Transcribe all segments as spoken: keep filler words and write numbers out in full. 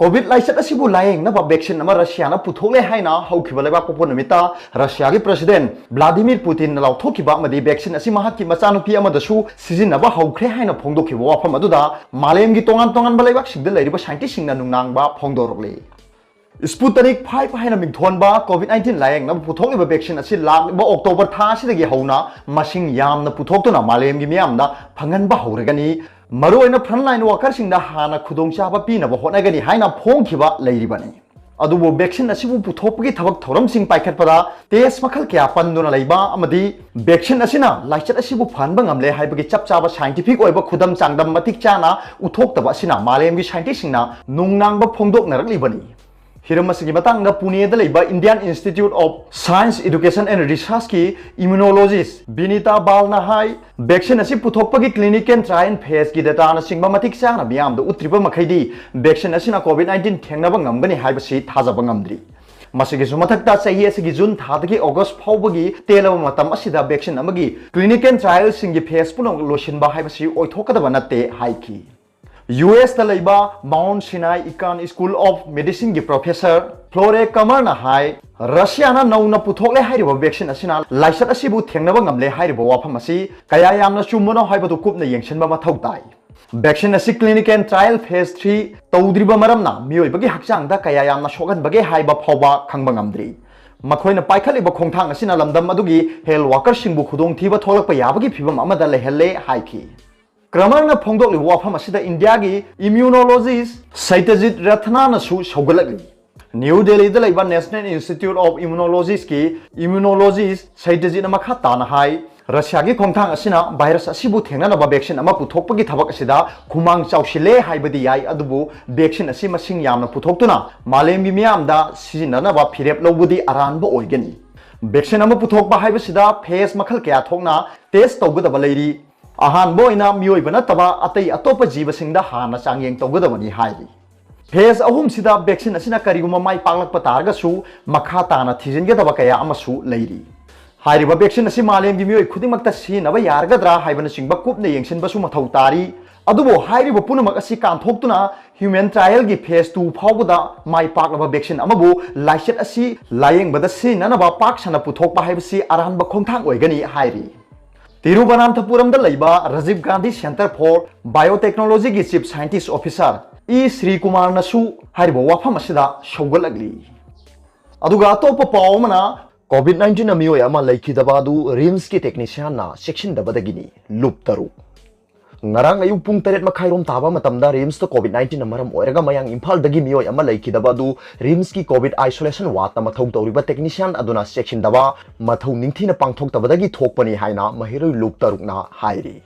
COVID ꯂꯥꯏꯆꯠ ꯑꯁꯤꯕꯨ ꯂꯥꯌꯦꯡꯅꯕ vaccine ꯑꯃ ꯔꯁꯤꯌꯥꯅ ꯄꯨꯊꯣꯛꯂꯦ ꯍꯥꯏꯅ ꯍꯧꯈꯤꯕ ꯂꯩꯕꯥꯛꯄꯣꯛꯄ ꯅꯨꯃꯤꯠꯇ ꯔꯁꯤꯌꯥꯒꯤ ꯄ꯭ꯔꯁꯤꯗꯦꯟ ꯚ꯭ꯂꯥꯗꯤꯃꯤꯔ ꯄꯨꯇꯤꯟꯅ ꯂꯥꯎꯊꯣꯛꯈꯤꯕ ꯑꯃꯗꯤ ꯚꯦꯛꯁꯤꯟ ꯑꯁꯤ ꯃꯍꯥꯛꯀꯤ ꯃꯆꯥꯅꯨꯄꯤ ꯑꯃꯗꯁꯨ ꯁꯤꯖꯤꯟꯅꯕ ꯍꯧꯈ꯭ꯔꯦ ꯍꯥꯏꯅ ꯐꯣꯡꯗꯣꯛꯈꯤꯕ ꯋꯥꯐꯝ ꯑꯗꯨꯗ ꯃꯥꯂꯦꯝꯒꯤ ꯇꯣꯉꯥꯟ ꯇꯣꯉꯥꯟꯕ ꯂꯩꯕꯥꯛꯁꯤꯡꯗ ꯂꯩꯔꯤꯕ ꯁꯥꯏꯟꯇꯤꯁꯁꯤꯡꯅ ꯅꯨꯡꯅꯥꯡꯕ ꯐꯣꯡꯗꯣꯔꯛꯂꯤ꯫ ꯁ꯭ꯄꯨꯇꯅꯤꯛ ꯐꯥꯏꯚ ꯍꯥꯏꯅ ꯃꯤꯡꯊꯣꯟꯕ ꯀꯣꯚꯤꯗ ꯅꯥꯏꯟꯇꯤꯟ ꯂꯥꯌꯦꯡꯅꯕ ꯄꯨꯊꯣꯛꯂꯤꯕ ꯚꯦꯛꯁꯤꯟ ꯑꯁꯤ ꯂꯥꯛꯂꯤꯕ ꯑꯣꯛꯇꯣꯕꯔ ꯊꯥ ꯑꯁꯤꯗꯒꯤ ꯍꯧꯅ ꯃꯁꯤꯡ ꯌꯥꯝꯅ ꯄꯨꯊꯣꯛꯇꯨꯅ ꯃꯥꯂꯦꯝꯒꯤ ꯃꯤꯌꯥꯝꯗ ꯐꯪꯍꯟꯕ ꯍꯧꯔꯒꯅꯤ꯫ ꯃꯔꯨꯑꯣꯏꯅ ꯐ꯭ꯔꯟꯂꯥꯏꯟ ꯋꯥꯀꯔꯁꯤꯡꯗ ꯍꯥꯟꯅ ꯈꯨꯗꯣꯡꯆꯥꯕ ꯄꯤꯅꯕ ꯍꯣꯠꯅꯒꯅꯤ ꯍꯥꯏꯅ ꯐꯣꯡꯈꯤꯕ ꯂꯩꯔꯤꯕꯅꯤ꯫ ꯑꯗꯨꯕꯨ ꯚꯦꯛꯁꯤꯟ ꯑꯁꯤꯕꯨ ꯄꯨꯊꯣꯛꯄꯒꯤ ꯊꯕꯛ ꯊꯧꯔꯝꯁꯤꯡ ꯄꯥꯏꯈꯠꯄꯗ ꯇꯦꯁ ꯃꯈꯜ ꯀꯌꯥ ꯄꯟꯗꯨꯅ ꯂꯩꯕ ꯑꯃꯗꯤ ꯚꯦꯛꯁꯤꯟ ꯑꯁꯤꯅ ꯂꯥꯏꯆꯠ ꯑꯁꯤꯕꯨ ꯐꯍꯟꯕ ꯉꯝꯂꯦ ꯍꯥꯏꯕꯒꯤ ꯆꯞ ꯆꯥꯕ ꯁꯥꯏꯟꯇꯤꯐꯤꯛ ꯑꯣꯏꯕ ꯈꯨꯗꯝ ꯆꯥꯡꯗꯝ ꯃꯇꯤꯛ ꯆꯥꯅ ꯎꯠꯊꯣꯛꯇꯕ ꯑꯁꯤꯅ ꯃꯥꯂꯦꯝꯒꯤ ꯁꯥꯏꯟꯇꯤꯁꯁꯤꯡꯅ ꯅꯨꯡꯅꯥꯡꯕ ꯐꯣꯡꯗꯣꯛꯅꯔꯛꯂꯤꯕꯅꯤ꯫ ꯍꯤꯔꯝ ꯑꯁꯤꯒꯤ ꯃꯇꯥꯡꯗ ꯄꯨꯅꯦꯗ ꯂꯩꯕ Indian Institute of Science Education and Researchꯀꯤ immunologist ꯕꯤꯅꯤꯇꯥ ꯕꯥꯜꯅ ꯍꯥꯏ, ꯚꯦꯛꯁꯤꯟ ꯑꯁꯤ ꯄꯨꯊꯣꯛꯄꯒꯤ clinical trial phaseꯀꯤ dataꯅꯆꯤꯡꯕ ꯃꯇꯤꯛ ꯆꯥꯅ ꯃꯤꯌꯥꯝꯗ ꯎꯠꯇ꯭ꯔꯤꯕ ꯃꯈꯩꯗꯤ ꯚꯦꯛꯁꯤꯟ ꯑꯁꯤꯅ ꯀꯣꯚꯤꯗ ꯅꯥꯏꯟꯇꯤꯟ ꯊꯦꯡꯅꯕ ꯉꯝꯒꯅꯤ ꯍꯥꯏꯕꯁꯤ ꯊꯥꯖꯕ ꯉꯝꯗ꯭ꯔꯤ꯫ ꯃꯁꯤꯒꯤꯁꯨ ꯃꯊꯛꯇ ꯆꯍꯤ ꯑꯁꯤꯒꯤ ꯖꯨꯟ ꯊꯥꯗꯒꯤ ꯑꯣꯒꯁ ꯐꯥꯎꯕꯒꯤ ꯇꯦꯜꯂꯕ ꯃꯇꯝ ꯑꯁꯤꯗ ꯚꯦꯛꯁꯤꯟ ꯑꯃꯒꯤ clinical trialꯁꯤꯡꯒꯤ phase ꯄꯨꯝꯅꯃꯛ ꯂꯣꯏꯁꯤꯟꯕ ꯍꯥꯏꯕꯁꯤ ꯑꯣꯏꯊꯣꯛꯀꯗꯕ ꯅꯠꯇꯦ ꯍꯥꯏꯈꯤ꯫ ꯌꯨ ꯑꯦꯁꯇ ꯂꯩꯕ Mount Sinai Icahn School of Medicineꯒꯤ professor Flore Kramerꯅ ꯍꯥꯏ, ꯔꯁꯤꯌꯥꯅ ꯅꯧꯅ ꯄꯨꯊꯣꯛꯂꯦ ꯍꯥꯏꯔꯤꯕ ꯚꯦꯛꯁꯤꯟ ꯑꯁꯤꯅ ꯂꯥꯏꯆꯠ ꯑꯁꯤꯕꯨ ꯊꯦꯡꯅꯕ ꯉꯝꯂꯦ ꯍꯥꯏꯔꯤꯕ ꯋꯥꯐꯝ ꯑꯁꯤ ꯀꯌꯥ ꯌꯥꯝꯅ ꯆꯨꯝꯕꯅꯣ ꯍꯥꯏꯕꯗꯨ ꯀꯨꯞꯅ ꯌꯦꯡꯁꯤꯟꯕ ꯃꯊꯧ ꯇꯥꯏ꯫ ꯚꯦꯛꯁꯤꯟ ꯑꯁꯤ clinical trial phase three ꯇꯧꯗ꯭ꯔꯤꯕ ꯃꯔꯝꯅ ꯃꯤꯑꯣꯏꯕꯒꯤ ꯍꯛꯆꯥꯡꯗ ꯀꯌꯥ ꯌꯥꯝꯅ ꯁꯣꯛꯍꯟꯕꯒꯦ ꯍꯥꯏꯕ ꯐꯥꯎꯕ ꯈꯪꯕ ꯉꯝꯗ꯭ꯔꯤ꯫ ꯃꯈꯣꯏꯅ ꯄꯥꯏꯈꯠꯂꯤꯕ ꯈꯣꯡꯊꯥꯡ ꯑꯁꯤꯅ ꯂꯝꯗꯝ ꯑꯗꯨꯒꯤ health workerꯁꯤꯡꯕꯨ ꯈꯨꯗꯣꯡꯊꯤꯕ ꯊꯣꯛꯂꯛꯄ ꯌꯥꯕꯒꯤ ꯐꯤꯚꯝ ꯑꯃꯗ ꯂꯩꯍꯜꯂꯦ ꯍꯥꯏꯈꯤ꯫ ꯀ꯭ꯔꯃꯔꯅ ꯐꯣꯡꯗꯣꯛꯂꯤꯕ ꯋꯥꯐꯝ ꯑꯁꯤꯗ ꯏꯟꯗꯤꯌꯥꯒꯤ immunologist ꯁꯩꯇꯖꯤꯠ ꯔꯠꯅꯥꯅꯁꯨ ꯁꯧꯒꯠꯂꯛꯂꯤ꯫ ꯅ꯭ꯌꯨ ꯗꯦꯜꯂꯤꯗ ꯂꯩꯕ National Institute of Immunologistꯀꯤ immunologist ꯁꯩꯇꯖꯤꯠꯅ ꯃꯈꯥ ꯇꯥꯅ ꯍꯥꯏ, ꯔꯁꯤꯌꯥꯒꯤ ꯈꯣꯡꯊꯥꯡ ꯑꯁꯤꯅ ꯚꯥꯏꯔꯁ ꯑꯁꯤꯕꯨ ꯊꯦꯡꯅꯅꯕ ꯚꯦꯛꯁꯤꯟ ꯑꯃ ꯄꯨꯊꯣꯛꯄꯒꯤ ꯊꯕꯛ ꯑꯁꯤꯗ ꯈꯨꯃꯥꯡ ꯆꯥꯎꯁꯤꯜꯂꯦ ꯍꯥꯏꯕꯗꯤ ꯌꯥꯏ, ꯑꯗꯨꯕꯨ ꯚꯦꯛꯁꯤꯟ ꯑꯁꯤ ꯃꯁꯤꯡ ꯌꯥꯝꯅ ꯄꯨꯊꯣꯛꯇꯨꯅ ꯃꯥꯂꯦꯝꯒꯤ ꯃꯤꯌꯥꯝꯗ ꯁꯤꯖꯤꯟꯅꯅꯕ ꯐꯤꯔꯦꯞ ꯂꯧꯕꯗꯤ ꯑꯔꯥꯟꯕ ꯑꯣꯏꯒꯅꯤ꯫ ꯚꯦꯛꯁꯤꯟ ꯑꯃ ꯄꯨꯊꯣꯛꯄ ꯍꯥꯏꯕꯁꯤꯗ phase ꯃꯈꯜ ꯀꯌꯥ ꯊꯣꯛꯅ test ꯇꯧꯒꯗꯕ ꯂꯩꯔꯤ꯫ ꯑꯍꯥꯟꯕ ꯑꯣꯏꯅ ꯃꯤꯑꯣꯏꯕ ꯅꯠꯇꯕ ꯑꯇꯩ ꯑꯇꯣꯞꯄ ꯖꯤꯕꯁꯤꯡꯗ ꯍꯥꯟꯅ ꯆꯥꯡꯌꯦꯡ ꯇꯧꯒꯗꯕꯅꯤ ꯍꯥꯏꯔꯤ꯫ Phase ꯑꯍꯨꯝꯁꯤꯗ ꯚꯦꯛꯁꯤꯟ ꯑꯁꯤꯅ ꯀꯔꯤꯒꯨꯝꯕ ꯃꯥꯏ ꯄꯥꯛꯂꯛꯄ ꯇꯥꯔꯒꯁꯨ ꯃꯈꯥ ꯇꯥꯅ ꯊꯤꯖꯤꯟꯒꯗꯕ ꯀꯌꯥ ꯑꯃꯁꯨ ꯂꯩꯔꯤ꯫ ꯍꯥꯏꯔꯤꯕ vaccine ꯑꯁꯤ ꯃꯥꯂꯦꯝꯒꯤ ꯃꯤꯑꯣꯏ ꯈꯨꯗꯤꯡꯃꯛꯇ ꯁꯤꯖꯤꯟꯅꯕ ꯌꯥꯔꯒꯗ꯭ꯔꯥ ꯍꯥꯏꯕꯅꯆꯤꯡꯕ ꯀꯨꯞꯅ ꯌꯦꯡꯁꯤꯟꯕꯁꯨ ꯃꯊꯧ ꯇꯥꯔꯤ꯫ ꯑꯗꯨꯕꯨ ꯍꯥꯏꯔꯤꯕ ꯄꯨꯝꯅꯃꯛ ꯑꯁꯤ ꯀꯥꯟꯊꯣꯛꯇꯨꯅ human trialꯒꯤ phase two ꯐꯥꯎꯕꯗ ꯃꯥꯏ ꯄꯥꯛꯂꯕ vaccine ꯑꯃꯕꯨ ꯂꯥꯏꯆꯠ ꯑꯁꯤ ꯂꯥꯌꯦꯡꯕꯗ ꯁꯤꯖꯤꯟꯅꯅꯕ ꯄꯥꯛ ꯁꯟꯅ ꯄꯨꯊꯣꯛꯄ ꯍꯥꯏꯕꯁꯤ ꯑꯔꯥꯟꯕ ꯈꯣꯡꯊꯥꯡ ꯑꯣꯏꯒꯅꯤ ꯍꯥꯏꯔꯤ꯫ ꯇꯤꯔꯨꯕꯅꯥꯟꯊꯄꯨꯔꯝꯗ ꯂꯩꯕ Rajiv Gandhi Centre for Biotechnologyꯒꯤ Chief Scientist Officer E Shri ꯀꯨꯃꯥꯔꯅꯁꯨ ꯍꯥꯏꯔꯤꯕ ꯋꯥꯐꯝ ꯑꯁꯤꯗ ꯁꯧꯒꯠꯂꯛꯂꯤ꯫ ꯑꯗꯨꯒ ꯑꯇꯣꯞꯄ ꯄꯥꯎ ꯑꯃꯅ COVID nineteenꯅ ꯃꯤꯑꯣꯏ ꯑꯃ ꯂꯩꯈꯤꯗꯕ ꯑꯗꯨ RIMSꯀꯤ technicianꯅ ꯆꯦꯛꯁꯤꯟꯗꯕꯗꯒꯤꯅꯤ꯫ ꯂꯨꯞ ꯇꯔꯨꯛ꯫ ꯉꯔꯥꯡ ꯑꯌꯨꯛ ꯄꯨꯡ ꯇꯔꯦꯠ ꯃꯈꯥꯏꯔꯣꯝ ꯇꯥꯕ ꯃꯇꯝꯗ RIMSꯇ COVID nineteenꯅ ꯃꯔꯝ ꯑꯣꯏꯔꯒ ꯃꯌꯥꯡ ꯏꯝꯐꯥꯜꯗꯒꯤ ꯃꯤꯑꯣꯏ ꯑꯃ ꯂꯩꯈꯤꯗꯕ ꯑꯗꯨ RIMSꯀꯤ COVID isolation wardꯇ ꯃꯊꯧ ꯇꯧꯔꯤꯕ technician ꯑꯗꯨꯅ ꯆꯦꯛꯁꯤꯟꯗꯕ, ꯃꯊꯧ ꯅꯤꯡꯊꯤꯅ ꯄꯥꯡꯊꯣꯛꯇꯕꯗꯒꯤ ꯊꯣꯛꯄꯅꯤ ꯍꯥꯏꯅ ꯃꯍꯩꯔꯣꯏ ꯂꯨꯞ ꯇꯔꯨꯛꯅ ꯍꯥꯏꯔꯤ꯫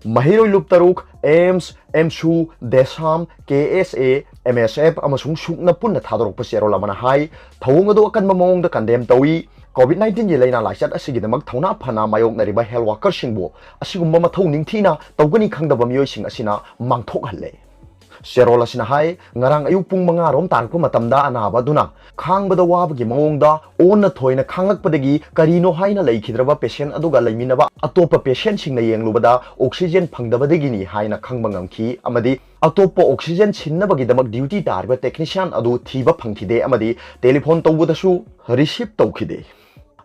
ꯃꯍꯩꯔꯣꯏ ꯂꯨꯞ ꯇꯔꯨꯛ, AIIMS, AIIMSU, DESAM, KSA, MSF ꯑꯃꯁꯨꯡ ꯁꯨꯛꯅ ꯄꯨꯟꯅ ꯊꯥꯗꯣꯔꯛꯄ ꯆꯦꯔꯣꯜ ꯑꯃꯅ ꯍꯥꯏ, ꯊꯧꯑꯣꯡ ꯑꯗꯨ ꯑꯀꯟꯕ ꯃꯑꯣꯡꯗ condemn ꯇꯧꯏ꯫ COVID nineteenꯒꯤ ꯂꯥꯏꯅꯥ ꯂꯥꯏꯆꯠ ꯑꯁꯤꯒꯤꯗꯃꯛ ꯊꯧꯅꯥ ꯐꯅ ꯃꯥꯌꯣꯛꯅꯔꯤꯕ health workerꯁꯤꯡꯕꯨ ꯑꯁꯤꯒꯨꯝꯕ ꯃꯊꯧ ꯅꯤꯡꯊꯤꯅ ꯇꯧꯒꯅꯤ ꯈꯪꯗꯕ ꯃꯤꯑꯣꯏꯁꯤꯡ ꯑꯁꯤꯅ ꯃꯥꯡꯊꯣꯛꯍꯜꯂꯦ꯫ ꯆꯦꯔꯣꯜ ꯑꯁꯤꯅ ꯍꯥꯏ, ꯉꯔꯥꯡ ꯑꯌꯨꯛ ꯄꯨꯡ ꯃꯉꯥ ꯔꯣꯝ ꯇꯥꯔꯛꯄ ꯃꯇꯝꯗ ꯑꯅꯥꯕ ꯑꯗꯨꯅ ꯈꯥꯡꯕꯗ ꯋꯥꯕꯒꯤ ꯃꯑꯣꯡꯗ ꯑꯣꯟꯅ ꯊꯣꯏꯅ ꯈꯥꯡꯂꯛꯄꯗꯒꯤ ꯀꯔꯤꯅꯣ ꯍꯥꯏꯅ ꯂꯩꯈꯤꯗ꯭ꯔꯕ patient ꯑꯗꯨꯒ ꯂꯩꯃꯤꯟꯅꯕ ꯑꯇꯣꯞꯄ patientꯁꯤꯡꯅ ꯌꯦꯡꯂꯨꯕꯗ oxygen ꯐꯪꯗꯕꯗꯒꯤꯅꯤ ꯍꯥꯏꯅ ꯈꯪꯕ ꯉꯝꯈꯤ ꯑꯃꯗꯤ ꯑꯇꯣꯞꯄ oxygen ꯁꯤꯟꯅꯕꯒꯤꯗꯃꯛ duty ꯇꯥꯔꯤꯕ technician ꯑꯗꯨ ꯊꯤꯕ ꯐꯪꯈꯤꯗꯦ ꯑꯃꯗꯤ telephone ꯇꯧꯕꯗꯁꯨ receive ꯇꯧꯈꯤꯗꯦ꯫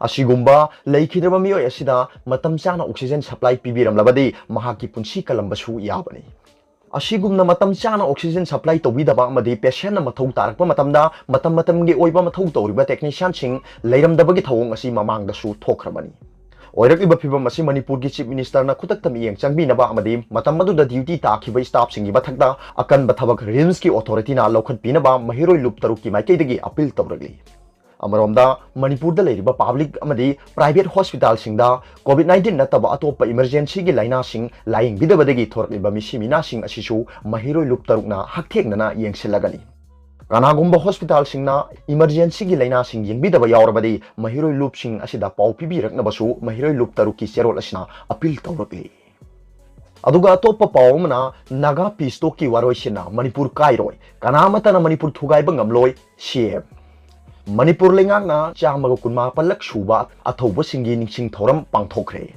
ꯑꯁꯤꯒꯨꯝꯕ ꯂꯩꯈꯤꯗ꯭ꯔꯕ ꯃꯤꯑꯣꯏ ꯑꯁꯤꯗ ꯃꯇꯝ ꯆꯥꯅ oxygen supply ꯄꯤꯕꯤꯔꯝꯂꯕꯗꯤ ꯃꯍꯥꯛꯀꯤ ꯄꯨꯟꯁꯤ ꯀꯜꯂꯝꯕꯁꯨ ꯌꯥꯕꯅꯤ꯫ ꯑꯁꯤꯒꯨꯝꯅ ꯃꯇꯝ ꯆꯥꯅ oxygen supply ꯇꯧꯕꯤꯗꯕ ꯑꯃꯗꯤ patientꯅ ꯃꯊꯧ ꯇꯥꯔꯛꯄ ꯃꯇꯝꯗ ꯃꯇꯝ ꯃꯇꯝꯒꯤ ꯑꯣꯏꯕ ꯃꯊꯧ ꯇꯧꯔꯤꯕ technicianꯁꯤꯡ ꯂꯩꯔꯝꯗꯕꯒꯤ ꯊꯧꯑꯣꯡ ꯑꯁꯤ ꯃꯃꯥꯡꯗꯁꯨ ꯊꯣꯛꯈ꯭ꯔꯕꯅꯤ꯫ ꯑꯣꯏꯔꯛꯂꯤꯕ ꯐꯤꯚꯝ ꯑꯁꯤ ꯃꯅꯤꯄꯨꯔꯒꯤ Chief Ministerꯅ ꯈꯨꯗꯛꯇ ꯃꯤꯠꯌꯦꯡ ꯆꯪꯕꯤꯅꯕ ꯑꯃꯗꯤ ꯃꯇꯝ ꯑꯗꯨꯗ duty ꯇꯥꯈꯤꯕ staffꯁꯤꯡꯒꯤ ꯃꯊꯛꯇ ꯑꯀꯟꯕ ꯊꯕꯛ RIMSꯀꯤ authorityꯅ ꯂꯧꯈꯠꯄꯤꯅꯕ ꯃꯍꯩꯔꯣꯏ ꯂꯨꯞ ꯇꯔꯨꯛꯀꯤ ꯃꯥꯏꯀꯩꯗꯒꯤ appeal ꯇꯧꯔꯛꯂꯤ꯫ ꯑꯃꯔꯣꯝꯗ ꯃꯅꯤꯄꯨꯔꯗ ꯂꯩꯔꯤꯕ public ꯑꯃꯗꯤ private hospitalꯁꯤꯡꯗ COVID nineteen ꯅꯠꯇꯕ ꯑꯇꯣꯞꯄ emergencyꯒꯤ ꯂꯥꯏꯅꯥꯁꯤꯡ ꯂꯥꯌꯦꯡꯕꯤꯗꯕꯗꯒꯤ ꯊꯣꯔꯛꯂꯤꯕ ꯃꯤꯁꯤ ꯃꯤꯅꯥꯁꯤꯡ ꯑꯁꯤꯁꯨ ꯃꯍꯩꯔꯣꯏ ꯂꯨꯞ ꯇꯔꯨꯛꯅ ꯍꯛꯊꯦꯡꯅꯅ ꯌꯦꯡꯁꯤꯜꯂꯒꯅꯤ꯫ ꯀꯅꯥꯒꯨꯝꯕ hospitalꯁꯤꯡꯅ emergencyꯒꯤ ꯂꯥꯏꯅꯥꯁꯤꯡ ꯌꯦꯡꯕꯤꯗꯕ ꯌꯥꯎꯔꯕꯗꯤ ꯃꯍꯩꯔꯣꯏ ꯂꯨꯞꯁꯤꯡ ꯑꯁꯤꯗ ꯄꯥꯎ ꯄꯤꯕꯤꯔꯛꯅꯕꯁꯨ ꯃꯍꯩꯔꯣꯏ ꯂꯨꯞ ꯇꯔꯨꯛꯀꯤ ꯆꯦꯔꯣꯜ ꯑꯁꯤꯅ appeal ꯇꯧꯔꯛꯂꯤ꯫ ꯑꯗꯨꯒ ꯑꯇꯣꯞꯄ ꯄꯥꯎ ꯑꯃꯅ ꯅꯥꯒꯥ peace talkꯀꯤ ꯋꯥꯔꯣꯏꯁꯤꯟꯅ ꯃꯅꯤꯄꯨꯔ ꯀꯥꯏꯔꯣꯏ, ꯀꯅꯥ ꯑꯃꯠꯇꯅ ꯃꯅꯤꯄꯨꯔ ꯊꯨꯒꯥꯏꯕ ꯉꯝꯂꯣꯏ, CM꯫ ꯃꯅꯤꯄꯨꯔ ꯂꯩꯉꯥꯛꯅ ꯆꯥꯝꯃꯒ ꯀꯨꯟꯃꯥꯄꯜꯂꯛ ꯁꯨꯕ ꯑꯊꯧꯕꯁꯤꯡꯒꯤ ꯅꯤꯡꯁꯤꯡ ꯊꯧꯔꯝ ꯄꯥꯡꯊꯣꯛꯈ꯭ꯔꯦ꯫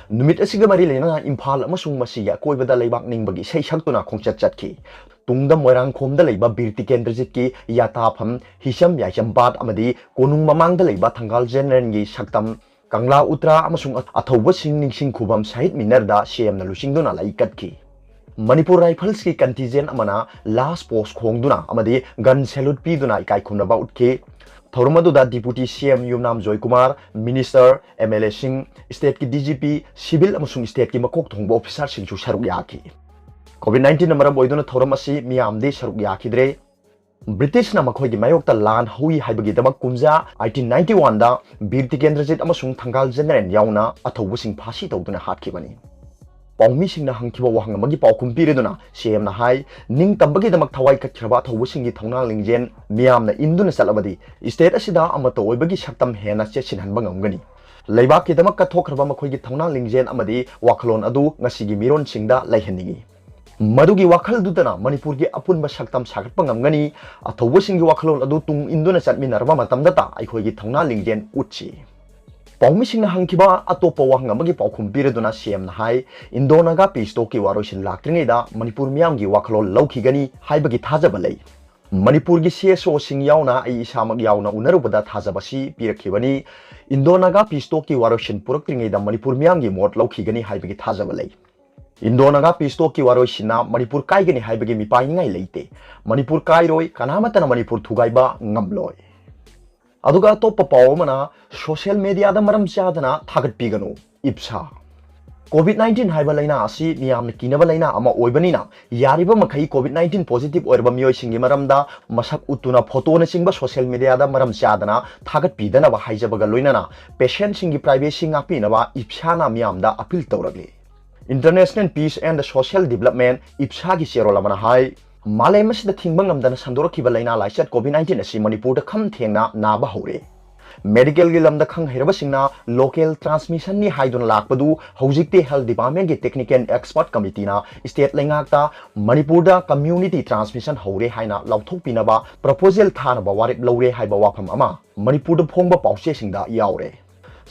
ꯅꯨꯃꯤꯠ ꯑꯁꯤꯒ ꯃꯔꯤ ꯂꯩꯅꯅ ꯏꯝꯐꯥꯜ ꯑꯃꯁꯨꯡ ꯃꯁꯤꯒꯤ ꯑꯀꯣꯏꯕꯗ ꯂꯩꯕꯥꯛ ꯅꯤꯡꯕꯒꯤ ꯏꯁꯩ ꯁꯛꯇꯨꯅ ꯈꯣꯡꯆꯠ ꯆꯠꯈꯤ꯫ ꯇꯨꯡꯗ ꯃꯣꯏꯔꯥꯡꯈꯣꯝꯗ ꯂꯩꯕ ꯕꯤꯔ ꯇꯤꯀꯦꯟꯗ꯭ꯔꯖꯤꯠꯀꯤ ꯌꯥꯇꯥꯐꯝ, ꯍꯤꯁꯝ ꯌꯥꯏꯁꯝ ꯄꯥꯠ ꯑꯃꯗꯤ ꯀꯣꯅꯨꯡ ꯃꯃꯥꯡꯗ ꯂꯩꯕ ꯊꯪꯒꯥꯜ ꯖꯦꯅꯔꯦꯜꯒꯤ ꯁꯛꯇꯝ, ꯀꯪꯂꯥ ꯎꯇ꯭ꯔꯥ ꯑꯃꯁꯨꯡ ꯑꯊꯧꯕꯁꯤꯡ ꯅꯤꯡꯁꯤꯡ ꯈꯨꯕꯝ ꯁꯍꯤꯗ ꯃꯤꯅꯔꯗ ꯁꯤ ꯑꯦꯝꯅ ꯂꯨꯆꯤꯡꯗꯨꯅ ꯂꯩ ꯀꯠꯈꯤ꯫ ꯃꯅꯤꯄꯨꯔ ꯔꯥꯏꯐꯜꯁꯀꯤ ꯀꯟꯇꯤꯟꯖꯦꯟ ꯑꯃꯅ ꯂꯥꯁ ꯄꯣꯁ ꯈꯣꯡꯗꯨꯅ ꯑꯃꯗꯤ ꯒꯟ ꯁꯦꯂꯨꯠ ꯄꯤꯗꯨꯅ ꯏꯀꯥꯏ ꯈꯨꯝꯅꯕ ꯎꯠꯈꯤ꯫ ꯊꯧꯔꯝ ꯑꯗꯨꯗ ꯗꯤꯄꯨꯇꯤ ꯁꯤ ꯑꯦꯝ ꯌꯨꯝꯅꯥꯝ ꯖꯣꯏꯀꯨꯃꯥꯔ, ꯃꯤꯅꯤꯁꯇꯔ, ꯑꯦꯝ ꯑꯦꯜ ꯑꯦꯁꯤꯡ, ꯁ꯭ꯇꯦꯠꯀꯤ ꯗꯤ ꯖꯤ ꯄꯤ, ꯁꯤꯚꯤꯜ ꯑꯃꯁꯨꯡ ꯁ꯭ꯇꯦꯠꯀꯤ ꯃꯀꯣꯛ ꯊꯣꯡꯕ ꯑꯣꯐꯤꯁꯥꯔꯁꯤꯡꯁꯨ ꯁꯔꯨꯛ ꯌꯥꯈꯤ꯫ ꯀꯣꯚꯤꯗ ꯅꯥꯏꯟꯇꯤꯟꯅ ꯃꯔꯝ ꯑꯣꯏꯗꯨꯅ ꯊꯧꯔꯝ ꯑꯁꯤ ꯃꯤꯌꯥꯝꯗꯤ ꯁꯔꯨꯛ ꯌꯥꯈꯤꯗ꯭ꯔꯦ꯫ ꯕ꯭ꯔꯤꯇꯤꯁꯅ ꯃꯈꯣꯏꯒꯤ ꯃꯥꯌꯣꯛꯇ ꯂꯥꯟ ꯍꯧꯏ ꯍꯥꯏꯕꯒꯤꯗꯃꯛ ꯀꯨꯝꯖꯥ ꯑꯩꯠꯇꯤꯟ ꯅꯥꯏꯟꯇꯤ ꯋꯥꯟꯗ ꯕꯤꯔ ꯇꯤꯀꯦꯟꯗ꯭ꯔꯖꯤꯠ ꯑꯃꯁꯨꯡ ꯊꯪꯒꯥꯜ ꯖꯦꯅꯔꯦꯜ ꯌꯥꯎꯅ ꯑꯊꯧꯕꯁꯤꯡ ꯐꯥꯁꯤ ꯇꯧꯗꯨꯅ ꯍꯥꯠꯈꯤꯕꯅꯤ꯫ ꯄꯥꯎꯃꯤꯁꯤꯡꯅ ꯍꯪꯈꯤꯕ ꯋꯥꯍꯪ ꯑꯃꯒꯤ ꯄꯥꯎꯈꯨꯝ ꯄꯤꯔꯗꯨꯅ ꯁꯤ ꯑꯦꯝꯅ ꯍꯥꯏ, ꯅꯤꯡꯇꯝꯕꯒꯤꯗꯃꯛ ꯊꯋꯥꯏ ꯀꯠꯈ꯭ꯔꯕ ꯑꯊꯧꯕꯁꯤꯡꯒꯤ ꯊꯧꯅꯥ ꯂꯤꯡꯖꯦꯜ ꯃꯤꯌꯥꯝꯅ ꯏꯟꯗꯨꯅ ꯆꯠꯂꯕꯗꯤ ꯁ꯭ꯇꯦꯠ ꯑꯁꯤꯗ ꯑꯃꯠꯇ ꯑꯣꯏꯕꯒꯤ ꯁꯛꯇꯝ ꯍꯦꯟꯅ ꯆꯦꯠꯁꯤꯟꯍꯟꯕ ꯉꯝꯒꯅꯤ꯫ ꯂꯩꯕꯥꯛꯀꯤꯗꯃꯛ ꯀꯠꯊꯣꯛꯈ꯭ꯔꯕ ꯃꯈꯣꯏꯒꯤ ꯊꯧꯅꯥ ꯂꯤꯡꯖꯦꯜ ꯑꯃꯗꯤ ꯋꯥꯈꯜꯂꯣꯟ ꯑꯗꯨ ꯉꯁꯤꯒꯤ ꯃꯤꯔꯣꯟꯁꯤꯡꯗ ꯂꯩꯍꯟꯅꯤꯡꯏ꯫ ꯃꯗꯨꯒꯤ ꯋꯥꯈꯜꯗꯨꯗꯅ ꯃꯅꯤꯄꯨꯔꯒꯤ ꯑꯄꯨꯟꯕ ꯁꯛꯇꯝ ꯁꯥꯒꯠꯄ ꯉꯝꯒꯅꯤ꯫ ꯑꯊꯧꯕꯁꯤꯡꯒꯤ ꯋꯥꯈꯜꯂꯣꯟ ꯑꯗꯨ ꯇꯨꯡ ꯏꯟꯗꯨꯅ ꯆꯠꯃꯤꯟꯅꯔꯕ ꯃꯇꯝꯗꯇ ꯑꯩꯈꯣꯏꯒꯤ ꯊꯧꯅꯥ ꯂꯤꯡꯖꯦꯜ ꯎꯠꯁꯤ꯫ ꯄꯥꯎꯃꯤꯁꯤꯡꯅ ꯍꯪꯈꯤꯕ ꯑꯇꯣꯞꯄ ꯋꯥꯍꯪ ꯑꯃꯒꯤ ꯄꯥꯎꯈꯨꯝ ꯄꯤꯔꯗꯨꯅ ꯁꯤ ꯑꯦꯝꯅ ꯍꯥꯏ, ꯏꯟꯗꯣ ꯅꯥꯒꯥ ꯄꯤꯁ ꯇꯣꯛꯀꯤ ꯋꯥꯔꯣꯏꯁꯤꯟ ꯂꯥꯛꯇ꯭ꯔꯤꯉꯩꯗ ꯃꯅꯤꯄꯨꯔ ꯃꯤꯌꯥꯝꯒꯤ ꯋꯥꯈꯜꯂꯣꯟ ꯂꯧꯈꯤꯒꯅꯤ ꯍꯥꯏꯕꯒꯤ ꯊꯥꯖꯕ ꯂꯩ꯫ ꯃꯅꯤꯄꯨꯔꯒꯤ ꯁꯤ ꯑꯦꯁ ꯑꯣꯁꯤꯡ ꯌꯥꯎꯅ ꯑꯩ ꯏꯁꯥꯃꯛ ꯌꯥꯎꯅ ꯎꯅꯔꯨꯕꯗ ꯊꯥꯖꯕꯁꯤ ꯄꯤꯔꯛꯈꯤꯕꯅꯤ꯫ ꯏꯟꯗꯣ ꯅꯥꯒꯥ ꯄꯤꯁ ꯇꯣꯛꯀꯤ ꯋꯥꯔꯣꯏꯁꯤꯟ ꯄꯨꯔꯛꯇ꯭ꯔꯤꯉꯩꯗ ꯃꯅꯤꯄꯨꯔ ꯃꯤꯌꯥꯝꯒꯤ ꯃꯣꯠ ꯂꯧꯈꯤꯒꯅꯤ ꯍꯥꯏꯕꯒꯤ ꯊꯥꯖꯕ ꯂꯩ꯫ ꯏꯟꯗꯣ ꯅꯥꯒꯥ ꯄꯤꯁ ꯇꯣꯛꯀꯤ ꯋꯥꯔꯣꯏꯁꯤꯟꯅ ꯃꯅꯤꯄꯨꯔ ꯀꯥꯏꯒꯅꯤ ꯍꯥꯏꯕꯒꯤ ꯃꯤꯄꯥꯏꯅꯤꯡꯉꯥꯏ ꯂꯩꯇꯦ꯫ ꯃꯅꯤꯄꯨꯔ ꯀꯥꯏꯔꯣꯏ, ꯀꯅꯥꯃꯠꯇꯅ ꯃꯅꯤꯄꯨꯔ ꯊꯨꯒꯥꯏꯕ ꯉꯝꯂꯣꯏ꯫ ꯑꯗꯨꯒ ꯑꯇꯣꯞꯄ ꯄꯥꯎ ꯑꯃꯅ, ꯁꯣꯁꯤꯌꯦꯜ ꯃꯦꯗꯤꯌꯥꯗ ꯃꯔꯝ ꯆꯥꯗꯅ ꯊꯥꯒꯠꯄꯤꯒꯅꯨ, ꯏꯞꯁꯥ꯫ ꯀꯣꯚꯤꯗ ꯅꯥꯏꯟꯇꯤꯟ ꯍꯥꯏꯕ ꯂꯥꯏꯅꯥ ꯑꯁꯤ ꯃꯤꯌꯥꯝꯅ ꯀꯤꯅꯕ ꯂꯥꯏꯅꯥ ꯑꯃ ꯑꯣꯏꯕꯅꯤꯅ, ꯌꯥꯔꯤꯕ ꯃꯈꯩ ꯀꯣꯚꯤꯗ ꯅꯥꯏꯟꯇꯤꯟ ꯄꯣꯖꯤꯇꯤꯚ ꯑꯣꯏꯔꯕ ꯃꯤꯑꯣꯏꯁꯤꯡꯒꯤ ꯃꯔꯝꯗ ꯃꯁꯛ ꯎꯠꯇꯨꯅ ꯐꯣꯇꯣꯅꯆꯤꯡꯕ ꯁꯣꯁꯤꯌꯦꯜ ꯃꯦꯗꯤꯌꯥꯗ ꯃꯔꯝ ꯆꯥꯗꯅ ꯊꯥꯒꯠꯄꯤꯗꯅꯕ ꯍꯥꯏꯖꯕꯒ ꯂꯣꯏꯅꯅ, ꯄꯦꯁꯦꯟꯠꯁꯤꯡꯒꯤ ꯄ꯭ꯔꯥꯏꯚꯦꯁꯤ ꯉꯥꯛꯄꯤꯅꯕ ꯏꯞꯁꯥꯅ ꯃꯤꯌꯥꯝꯗ ꯑꯄꯤꯜ ꯇꯧꯔꯛꯂꯤ꯫ International Peace and Social Development, ꯏꯞꯁꯥꯒꯤ ꯆꯦꯔꯣꯜ ꯑꯃꯅ ꯍꯥꯏ, ꯃꯥꯂꯦꯝ ꯑꯁꯤꯗ ꯊꯤꯡꯕ ꯉꯝꯗꯅ ꯁꯟꯗꯣꯔꯛꯈꯤꯕ ꯂꯥꯏꯅꯥ ꯂꯥꯏꯆꯠ ꯀꯣꯚꯤꯗ ꯅꯥꯏꯟꯇꯤꯟ ꯑꯁꯤ ꯃꯅꯤꯄꯨꯔꯗ ꯈꯝ ꯊꯦꯡꯅ ꯅꯥꯕ ꯍꯧꯔꯦ꯫ Medicalꯒꯤ ꯂꯝꯗ ꯈꯪ ꯍꯩꯔꯕꯁꯤꯡꯅ local transmissionꯅꯤ ꯍꯥꯏꯗꯨꯅ ꯂꯥꯛꯄꯗꯨ ꯍꯧꯖꯤꯛꯇꯤ Health Departmentꯀꯤ technical expert committeeꯅ state ꯂꯩꯉꯥꯛꯇ ꯃꯅꯤꯄꯨꯔꯗ community transmission ꯍꯧꯔꯦ ꯍꯥꯏꯅ ꯂꯥꯎꯊꯣꯛꯄꯤꯅꯕ proposal ꯊꯥꯅꯕ ꯋꯥꯔꯦꯞ ꯂꯧꯔꯦ ꯍꯥꯏꯕ ꯋꯥꯐꯝ ꯑꯃ ꯃꯅꯤꯄꯨꯔꯗ ꯐꯣꯡꯕ ꯄꯥꯎꯆꯦꯁꯤꯡꯗ ꯌꯥꯎꯔꯦ꯫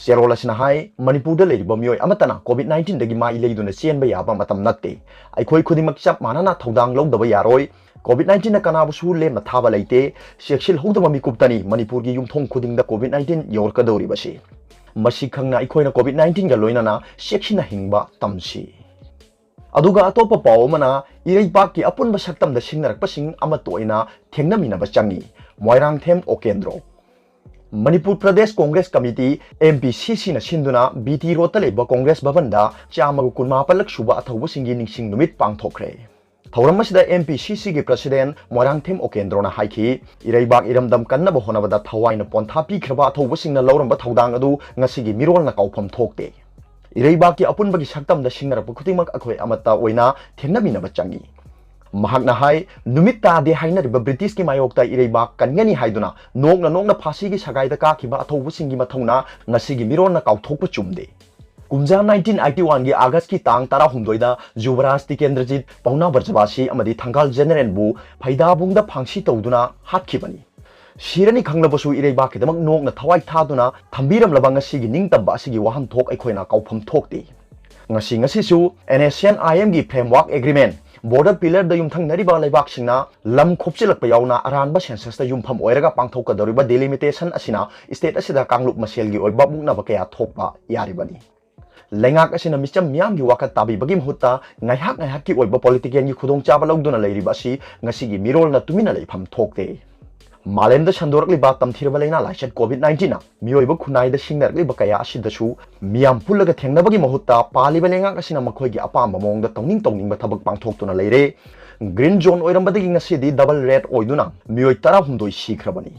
ꯆꯦꯔꯣꯜ ꯑꯁꯤꯅ ꯍꯥꯏ, ꯃꯅꯤꯄꯨꯔꯗ ꯂꯩꯔꯤꯕ ꯃꯤꯑꯣꯏ ꯑꯃꯠꯇꯅ COVID nineteenꯗꯒꯤ ꯃꯥꯏ ꯂꯩꯗꯨꯅ ꯆꯦꯟꯕ ꯌꯥꯕ ꯃꯇꯝ ꯅꯠꯇꯦ꯫ ꯑꯩꯈꯣꯏ ꯈꯨꯗꯤꯡꯃꯛ ꯆꯞ ꯃꯥꯟꯅꯅ ꯊꯧꯗꯥꯡ ꯂꯧꯗꯕ ꯌꯥꯔꯣꯏ꯫ COVID nineteenꯅ ꯀꯅꯥꯕꯨꯁꯨ ꯂꯦꯝꯅ ꯊꯥꯕ ꯂꯩꯇꯦ꯫ ꯆꯦꯛꯁꯤꯜꯍꯧꯗꯕ ꯃꯤꯀꯨꯞꯇꯅꯤ ꯃꯅꯤꯄꯨꯔꯒꯤ ꯌꯨꯝꯊꯣꯡ ꯈꯨꯗꯤꯡꯗ COVID nineteen ꯌꯧꯔꯛꯀꯗꯧꯔꯤꯕꯁꯤ꯫ ꯃꯁꯤ ꯈꯪꯅ ꯑꯩꯈꯣꯏꯅ COVID nineteenꯒ ꯂꯣꯏꯅꯅ ꯆꯦꯛꯁꯤꯟꯅ ꯍꯤꯡꯕ ꯇꯝꯁꯤ꯫ ꯑꯗꯨꯒ ꯑꯇꯣꯞꯄ ꯄꯥꯎ ꯑꯃꯅ, ꯏꯔꯩꯕꯥꯛꯀꯤ ꯑꯄꯨꯟꯕ ꯁꯛꯇꯝꯗ ꯁꯤꯡꯅꯔꯛꯄꯁꯤꯡ ꯑꯃꯠꯇ ꯑꯣꯏꯅ ꯊꯦꯡꯅꯃꯤꯟꯅꯕ ꯆꯪꯏ꯫ ꯃꯣꯏꯔꯥꯡꯊꯦꯝ ꯑꯣꯀꯦꯟꯗ꯭ꯔꯣ꯫ ꯃꯅꯤꯄꯨꯔ ꯄ꯭ꯔꯗꯦꯁ ꯀꯣꯡꯒ꯭ꯔꯦꯁ ꯀꯃꯤꯇꯤ, MPCCꯅ ꯁꯤꯟꯗꯨꯅ BT Roadꯇ ꯂꯩꯕ ꯀꯣꯡꯒ꯭ꯔꯦꯁ ꯚꯕꯟꯗ ꯆꯥꯝꯃꯒ ꯀꯨꯟꯃꯥꯄꯜꯂꯛ ꯁꯨꯕ ꯑꯊꯧꯕꯁꯤꯡꯒꯤ ꯅꯤꯡꯁꯤꯡ ꯅꯨꯃꯤꯠ ꯄꯥꯡꯊꯣꯛꯈ꯭ꯔꯦ꯫ ꯊꯧꯔꯝ ꯑꯁꯤꯗ MPCCꯒꯤ president ꯃꯣꯏꯔꯥꯡꯊꯦꯝ ꯑꯣꯀꯦꯟꯗ꯭ꯔꯣꯅ ꯍꯥꯏꯈꯤ, ꯏꯔꯩꯕꯥꯛ ꯏꯔꯝꯗꯝ ꯀꯟꯅꯕ ꯍꯣꯠꯅꯕꯗ ꯊꯋꯥꯏꯅ ꯄꯣꯟꯊꯥ ꯄꯤꯈ꯭ꯔꯕ ꯑꯊꯧꯕꯁꯤꯡꯅ ꯂꯧꯔꯝꯕ ꯊꯧꯗꯥꯡ ꯑꯗꯨ ꯉꯁꯤꯒꯤ ꯃꯤꯔꯣꯜꯅ ꯀꯥꯎꯐꯝ ꯊꯣꯛꯇꯦ꯫ ꯏꯔꯩꯕꯥꯛꯀꯤ ꯑꯄꯨꯟꯕꯒꯤ ꯁꯛꯇꯝꯗ ꯁꯤꯡꯅꯔꯛꯄ ꯈꯨꯗꯤꯡꯃꯛ ꯑꯩꯈꯣꯏ ꯑꯃꯠꯇ ꯑꯣꯏꯅ ꯊꯦꯡꯅꯃꯤꯟꯅꯕ ꯆꯪꯏ꯫ ꯃꯍꯥꯛꯅ ꯍꯥꯏ, ꯅꯨꯃꯤꯠ ꯇꯥꯗꯦ ꯍꯥꯏꯅꯔꯤꯕ ꯕ꯭ꯔꯤꯇꯤꯁꯀꯤ ꯃꯥꯌꯣꯛꯇ ꯏꯔꯩꯕꯥꯛ ꯀꯟꯒꯅꯤ ꯍꯥꯏꯗꯨꯅ ꯅꯣꯛꯅ ꯅꯣꯛꯅ ꯐꯥꯁꯤꯒꯤ ꯁꯒꯥꯏꯗ ꯀꯥꯈꯤꯕ ꯑꯊꯧꯕꯁꯤꯡꯒꯤ ꯃꯊꯧꯅꯥ ꯉꯁꯤꯒꯤ ꯃꯤꯔꯣꯟꯅ ꯀꯥꯎꯊꯣꯛꯄ ꯆꯨꯝꯗꯦ꯫ ꯀꯨꯝꯖꯥ nineteen eighty-oneꯒꯤ Augustꯀꯤ ꯇꯥꯡ ꯇꯔꯥꯍꯨꯝꯗꯣꯏꯗ ꯖꯨꯕꯔꯥꯖ ꯇꯤꯀꯦꯟꯗ꯭ꯔꯖꯤꯠ, ꯄꯥꯎꯅꯥ ꯕ꯭ꯔꯖꯕꯥꯁꯤ ꯑꯃꯗꯤ ꯊꯪꯒꯥꯜ ꯖꯦꯅꯔꯦꯜꯕꯨ ꯐꯩꯗꯥꯕꯨꯡꯗ ꯐꯥꯡꯁꯤ ꯇꯧꯗꯨꯅ ꯍꯥꯠꯈꯤꯕꯅꯤ꯫ ꯁꯤꯔꯅꯤ ꯈꯪꯂꯕꯁꯨ ꯏꯔꯩꯕꯥꯛꯀꯤꯗꯃꯛ ꯅꯣꯛꯅ ꯊꯋꯥꯏ ꯊꯥꯗꯨꯅ ꯊꯝꯕꯤꯔꯝꯂꯕ ꯉꯁꯤꯒꯤ ꯅꯤꯡꯇꯝꯕ ꯑꯁꯤꯒꯤ ꯋꯥꯍꯟꯊꯣꯛ ꯑꯩꯈꯣꯏꯅ ꯀꯥꯎꯐꯝ ꯊꯣꯛꯇꯦ꯫ ꯉꯁꯤ ꯉꯁꯤꯁꯨ NSCN-IMꯒꯤ framework agreement, border pillarꯗ ꯌꯨꯝꯊꯪꯅꯔꯤꯕ ꯂꯩꯕꯥꯛꯁꯤꯡꯅ ꯂꯝ ꯈꯣꯞꯆꯤꯜꯂꯛꯄ ꯌꯥꯎꯅ ꯑꯔꯥꯟꯕ censusꯇ ꯌꯨꯝꯐꯝ ꯑꯣꯏꯔꯒ ꯄꯥꯡꯊꯣꯛꯀꯗꯧꯔꯤꯕ delimitation ꯑꯁꯤꯅ state ꯑꯁꯤꯗ ꯀꯥꯡꯂꯨꯞ ꯃꯁꯦꯜꯒꯤ ꯑꯣꯏꯕ ꯃꯨꯛꯅꯕ ꯀꯌꯥ ꯊꯣꯛꯄ ꯌꯥꯔꯤꯕꯅꯤ꯫ ꯂꯩꯉꯥꯛ ꯑꯁꯤꯅ ꯃꯤꯆꯝ ꯃꯤꯌꯥꯝꯒꯤ ꯋꯥꯀꯠ ꯇꯥꯕꯤꯕꯒꯤ ꯃꯍꯨꯠꯇ ꯉꯥꯏꯍꯥꯛ ꯉꯥꯏꯍꯥꯛꯀꯤ ꯑꯣꯏꯕ politicalꯒꯤ ꯈꯨꯗꯣꯡꯆꯥꯕ ꯂꯧꯗꯨꯅ ꯂꯩꯔꯤꯕ ꯑꯁꯤ ꯉꯁꯤꯒꯤ ꯃꯤꯔꯣꯜꯅ ꯇꯨꯃꯤꯟꯅ ꯂꯩꯐꯝ ꯊꯣꯛꯇꯦ꯫ ꯃꯥꯂꯦꯝꯗ ꯁꯟꯗꯣꯔꯛꯂꯤꯕ ꯇꯝꯊꯤꯔꯕ ꯂꯥꯏꯅꯥ ꯂꯥꯏꯆꯠ COVID nineteenꯅ ꯃꯤꯑꯣꯏꯕ ꯈꯨꯟꯅꯥꯏꯗ ꯁꯤꯡꯅꯔꯛꯂꯤꯕ ꯀꯌꯥ ꯑꯁꯤꯗꯁꯨ ꯃꯤꯌꯥꯝ ꯄꯨꯜꯂꯒ ꯊꯦꯡꯅꯕꯒꯤ ꯃꯍꯨꯠꯇ ꯄꯥꯜꯂꯤꯕ ꯂꯩꯉꯥꯛ ꯑꯁꯤꯅ ꯃꯈꯣꯏꯒꯤ ꯑꯄꯥꯝꯕ ꯃꯑꯣꯡꯗ ꯇꯧꯅꯤꯡ ꯇꯧꯅꯤꯡꯕ ꯊꯕꯛ ꯄꯥꯡꯊꯣꯛꯇꯨꯅ ꯂꯩꯔꯦ꯫ Green zone ꯑꯣꯏꯔꯝꯕꯗꯒꯤ ꯉꯁꯤꯗꯤ double red ꯑꯣꯏꯗꯨꯅ ꯃꯤꯑꯣꯏ ꯇꯔꯥꯍꯨꯝꯗꯣꯏ ꯁꯤꯈ꯭ꯔꯕꯅꯤ꯫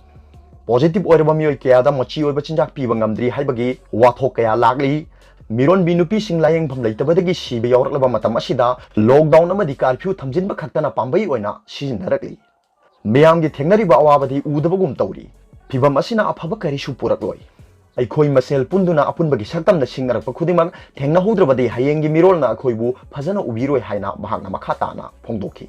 Positive ꯑꯣꯏꯔꯕ ꯃꯤꯑꯣꯏ ꯀꯌꯥꯗ ꯃꯆꯤ ꯑꯣꯏꯕ ꯆꯤꯟꯖꯥꯛ ꯄꯤꯕ ꯉꯝꯗ꯭ꯔꯤ ꯍꯥꯏꯕꯒꯤ ꯋꯥꯊꯣꯛ ꯀꯌꯥ ꯂꯥꯛꯂꯤ꯫ ꯃꯤꯔꯣꯟꯕꯤ ꯅꯨꯄꯤꯁꯤꯡ ꯂꯥꯌꯦꯡꯐꯝ ꯂꯩꯇꯕꯗꯒꯤ ꯁꯤꯕ ꯌꯥꯎꯔꯛꯂꯕ ꯃꯇꯝ ꯑꯁꯤꯗ lockdown ꯑꯃꯗꯤ curfew ꯊꯝꯖꯤꯟꯕ ꯈꯛꯇꯅ ꯄꯥꯝꯕꯩ ꯑꯣꯏꯅ ꯁꯤꯖꯤꯟꯅꯔꯛꯂꯤ꯫ ꯃꯤꯌꯥꯝꯒꯤ ꯊꯦꯡꯅꯔꯤꯕ ꯑꯋꯥꯕꯗꯤ ꯎꯗꯕꯒꯨꯝ ꯇꯧꯔꯤ꯫ ꯐꯤꯚꯝ ꯑꯁꯤꯅ ꯑꯐꯕ ꯀꯔꯤꯁꯨ ꯄꯨꯔꯛꯂꯣꯏ꯫ ꯑꯩꯈꯣꯏ ꯃꯁꯦꯜ ꯄꯨꯟꯗꯨꯅ ꯑꯄꯨꯟꯕꯒꯤ ꯁꯛꯇꯝꯗ ꯁꯤꯡꯅꯔꯛꯄ ꯈꯨꯗꯤꯡꯃꯛ ꯊꯦꯡꯅꯍꯧꯗ꯭ꯔꯕꯗꯤ ꯍꯌꯦꯡꯒꯤ ꯃꯤꯔꯣꯜꯅ ꯑꯩꯈꯣꯏꯕꯨ ꯐꯖꯅ ꯎꯕꯤꯔꯣꯏ ꯍꯥꯏꯅ ꯃꯍꯥꯛꯅ ꯃꯈꯥ ꯇꯥꯅ ꯐꯣꯡꯗꯣꯛꯈꯤ꯫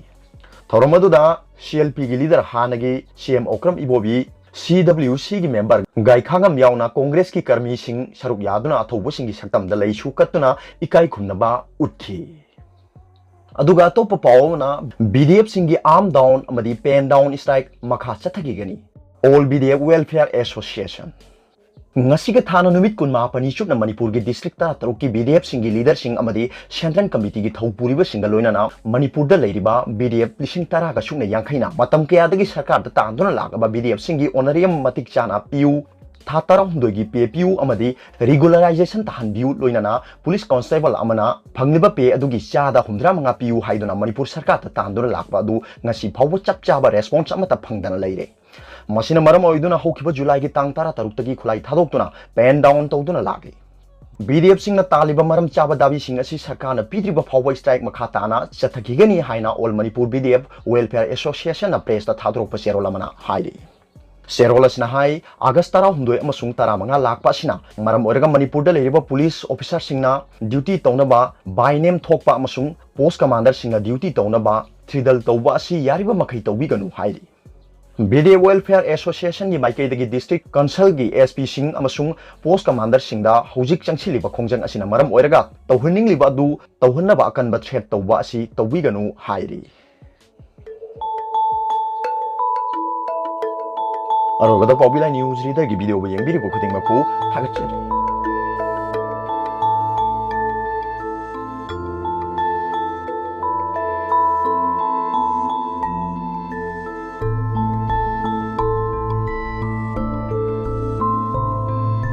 ꯊꯧꯔꯝ ꯑꯗꯨꯗ CLPꯒꯤ leader ꯍꯥꯟꯅꯒꯤ CEM ꯑꯣꯀ꯭ꯔꯝ ꯏꯕꯣꯕꯤ, CWCꯒꯤ member ꯒꯥꯏꯈꯥꯉꯝ ꯌꯥꯎꯅ ꯀꯣꯡꯒ꯭ꯔꯦꯁꯀꯤ ꯀꯔꯃꯤꯁꯤꯡ ꯁꯔꯨꯛ ꯌꯥꯗꯨꯅ ꯑꯊꯧꯕꯁꯤꯡꯒꯤ ꯁꯛꯇꯝꯗ ꯂꯩꯁꯨ ꯀꯠꯇꯨꯅ ꯏꯀꯥꯏ ꯈꯨꯝꯅꯕ ꯎꯠꯈꯤ꯫ ꯑꯗꯨꯒ ꯑꯇꯣꯞꯄ ꯄꯥꯎ ꯑꯃꯅ, BDFꯁꯤꯡꯒꯤ arm down ꯑꯃꯗꯤ pen down strike ꯃꯈꯥ ꯆꯠꯊꯈꯤꯒꯅꯤ꯫ All BDF Welfare Association꯫ ꯉꯁꯤꯒ ꯊꯥꯅ ꯅꯨꯃꯤꯠ ꯀꯨꯟꯃꯥꯄꯟꯅꯤ ꯆꯨꯞꯅ ꯃꯅꯤꯄꯨꯔꯒꯤ district ꯇꯔꯥꯇꯔꯨꯛꯀꯤ BDFꯁꯤꯡꯒꯤ leaderꯁꯤꯡ ꯑꯃꯗꯤ central committeeꯒꯤ ꯊꯧ ꯄꯨꯔꯤꯕꯁꯤꯡꯒ ꯂꯣꯏꯅꯅ ꯃꯅꯤꯄꯨꯔꯗ ꯂꯩꯔꯤꯕ BDF ꯂꯤꯁꯤꯡ ꯇꯔꯥꯒ ꯁꯨꯞꯅ ꯌꯥꯡꯈꯩꯅ ꯃꯇꯝ ꯀꯌꯥꯗꯒꯤ ꯁꯔꯀꯥꯔꯗ ꯇꯥꯟꯗꯨꯅ ꯂꯥꯛꯂꯕ BDFꯁꯤꯡꯒꯤ honorarium ꯃꯇꯤꯛ ꯆꯥꯅ ꯄꯤꯌꯨ, ꯊꯥ ꯇꯔꯥꯍꯨꯝꯗꯣꯏꯒꯤ pay ꯄꯤꯌꯨ ꯑꯃꯗꯤ regularization ꯇꯥꯍꯟꯕꯤꯌꯨ, ꯂꯣꯏꯅꯅ police constable ꯑꯃꯅ ꯐꯪꯂꯤꯕ pay ꯑꯗꯨꯒꯤ ꯆꯥꯗ ꯍꯨꯝꯗ꯭ꯔꯥ ꯃꯉꯥ ꯄꯤꯌꯨ ꯍꯥꯏꯗꯨꯅ ꯃꯅꯤꯄꯨꯔ ꯁꯔꯀꯥꯔꯗ ꯇꯥꯟꯗꯨꯅ ꯂꯥꯛꯄ ꯑꯗꯨ ꯉꯁꯤ ꯐꯥꯎꯕ ꯆꯞ ꯆꯥꯕ response ꯑꯃꯠꯇ ꯐꯪꯗꯅ ꯂꯩꯔꯦ꯫ ꯃꯁꯤꯅ ꯃꯔꯝ ꯑꯣꯏꯗꯨꯅ ꯍꯧꯈꯤꯕ ꯖꯨꯂꯥꯏꯒꯤ ꯇꯥꯡ ꯇꯔꯥꯇꯔꯨꯛꯇꯒꯤ ꯈꯨꯠꯂꯥꯏ ꯊꯥꯗꯣꯛꯇꯨꯅ pen down ꯇꯧꯗꯨꯅ ꯂꯥꯛꯂꯤ꯫ BDFꯁꯤꯡꯅ ꯇꯥꯜꯂꯤꯕ ꯃꯔꯝ ꯆꯥꯕ ꯗꯥꯕꯤꯁꯤꯡ ꯑꯁꯤ ꯁꯔꯀꯥꯔꯅ ꯄꯤꯗ꯭ꯔꯤꯕ ꯐꯥꯎꯕ strike ꯃꯈꯥ ꯇꯥꯅ ꯆꯠꯊꯈꯤꯒꯅꯤ ꯍꯥꯏꯅ All Manipur BDF Welfare Associationꯅ pressꯇ ꯊꯥꯗꯣꯔꯛꯄ ꯆꯦꯔꯣꯜ ꯑꯃꯅ ꯍꯥꯏꯔꯤ꯫ ꯆꯦꯔꯣꯜ ꯑꯁꯤꯅ ꯍꯥꯏ, ꯑꯥꯒꯁ ꯇꯔꯥꯍꯨꯝꯗꯣꯏ ꯑꯃꯁꯨꯡ ꯇꯔꯥꯃꯉꯥ ꯂꯥꯛꯄ ꯑꯁꯤꯅ ꯃꯔꯝ ꯑꯣꯏꯔꯒ ꯃꯅꯤꯄꯨꯔꯗ ꯂꯩꯔꯤꯕ police officerꯁꯤꯡꯅ duty ꯇꯧꯅꯕ by name ꯊꯣꯛꯄ ꯑꯃꯁꯨꯡ post commanderꯁꯤꯡꯅ duty ꯇꯧꯅꯕ ꯊ꯭ꯔꯤꯗꯜ ꯇꯧꯕ ꯑꯁꯤ ꯌꯥꯔꯤꯕ ꯃꯈꯩ ꯇꯧꯕꯤꯒꯅꯨ ꯍꯥꯏꯔꯤ꯫ BDF Welfare Associationꯒꯤ ꯃꯥꯏꯀꯩꯗꯒꯤ district councilꯒꯤ SPꯁꯤꯡ ꯑꯃꯁꯨꯡ post commanderꯁꯤꯡꯗ ꯍꯧꯖꯤꯛ ꯆꯪꯁꯤꯜꯂꯤꯕ ꯈꯣꯡꯖꯪ ꯑꯁꯤꯅ ꯃꯔꯝ ꯑꯣꯏꯔꯒ ꯇꯧꯍꯟꯅꯤꯡꯂꯤꯕ ꯑꯗꯨ ꯇꯧꯍꯟꯅꯕ ꯑꯀꯟꯕ threat ꯇꯧꯕ ꯑꯁꯤ ꯇꯧꯕꯤꯒꯅꯨ ꯍꯥꯏꯔꯤ꯫ ꯑꯔꯣꯏꯕꯗ ꯄꯥꯎꯕꯤ ꯂꯥꯏ news readerꯒꯤ videoꯕꯨ ꯌꯦꯡꯕꯤꯔꯤꯕ ꯈꯨꯗꯤꯡꯃꯛꯄꯨ ꯊꯥꯒꯠꯆꯔꯤ꯫